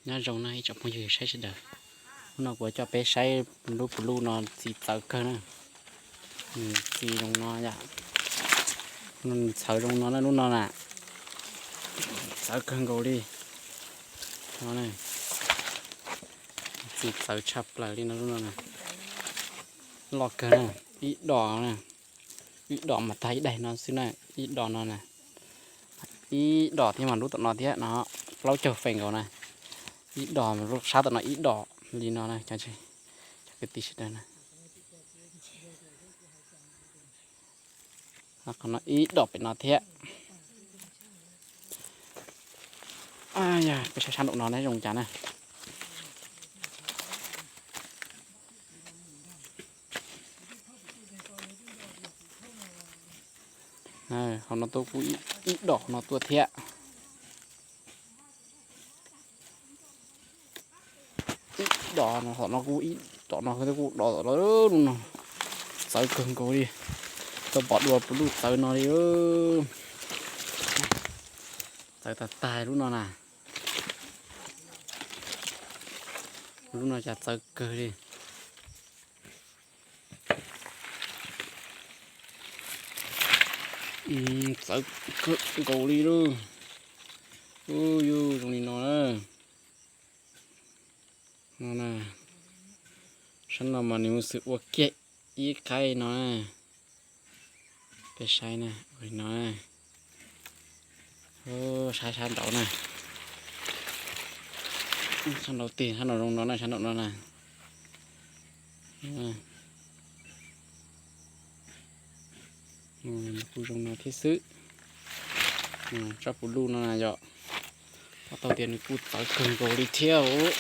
Nyob zoo na ib tsoom phooj ywg saib sawv daws, hnub no kuv coj peb saib lub pus luj no txi txawv kawg na. Txi zoo no yom, txawv zoo no na lub no na, txawv kawg nkaus li. Txi txawv tshaj plaws li no lub no na, loj kawg na, ib dos na, ib dos mas tag ib daim no xwb na, ib dos no na, ib dos thiab mas lub tom no thiab no, plaub caug feem nkaus na, ib dos mas lub sab tom no ib dos li no na cov kwv tij sawv daws na. Qhov no ib dos pem no thiab. Peb saib sab nraum no ne zoo cas na. Qhov no tuaj kuj ib dos no tuaj thiab. Ib dos no, tom no kuj ib dos no, kuj dos tom no, lub no txawv kawg nkaus li. Tau pom dua pus luj txawv no li. Txawv tag tag lub no na. Lub no cas txawv kawg li. Txawv kawg nkaus li lauj. Ub, yus zoo li no na. No na, sab no mas nws mus xwm ua kiag ib qaib no na. Peb saib na, ua li no na. Saib sab nraud na. Sab nraud tig, sab nraud zoo no na, sab nraud no na. Kuj zoo no thiab xwb. Tsob pus luj no na yom, pom tau tias nws kuj txawv kawg nkaus li thiab os.